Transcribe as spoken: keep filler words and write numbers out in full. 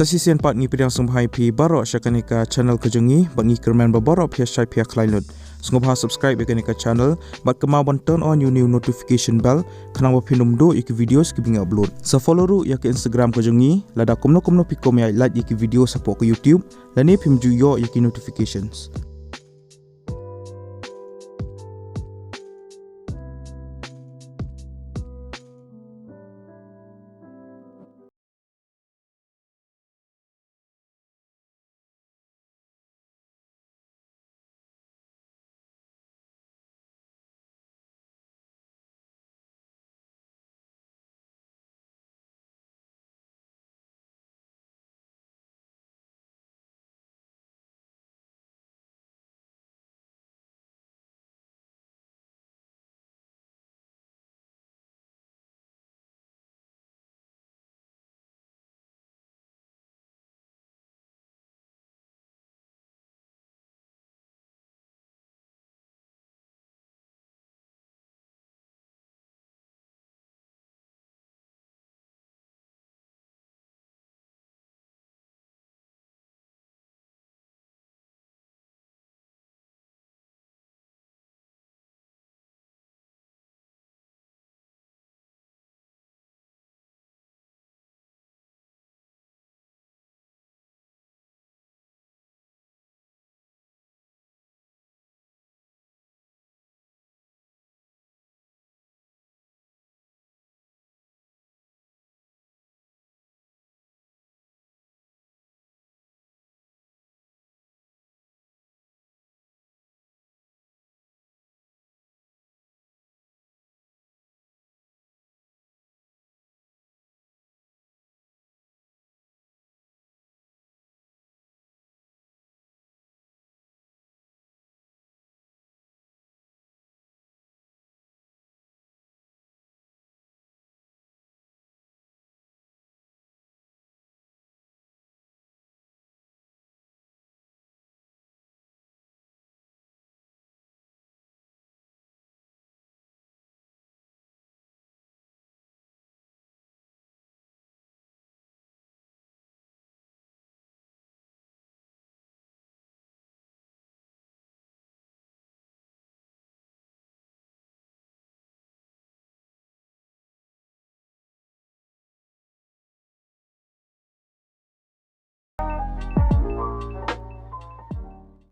Sa shisien pat ngi pdiang sngewbha ïa phi baroh sha kane ka channel ka jong ngi, bad ngi kyrmen ba baroh phi ïa shait phi ïa khlaiñ lut. Sngewbha subscribe ïa kane ka channel, bad kynmaw ban turn on ïa une u notification bell, khnang ba phin ym duh ïa ki videos kiba ngi upload. Sa follow ruh ïa ka Instagram ka jong ngi, lada kumno kumno phi kwah ban ïa like ïa ki videos hapoh ka YouTube, lane phim ju ïoh ïa ki notifications.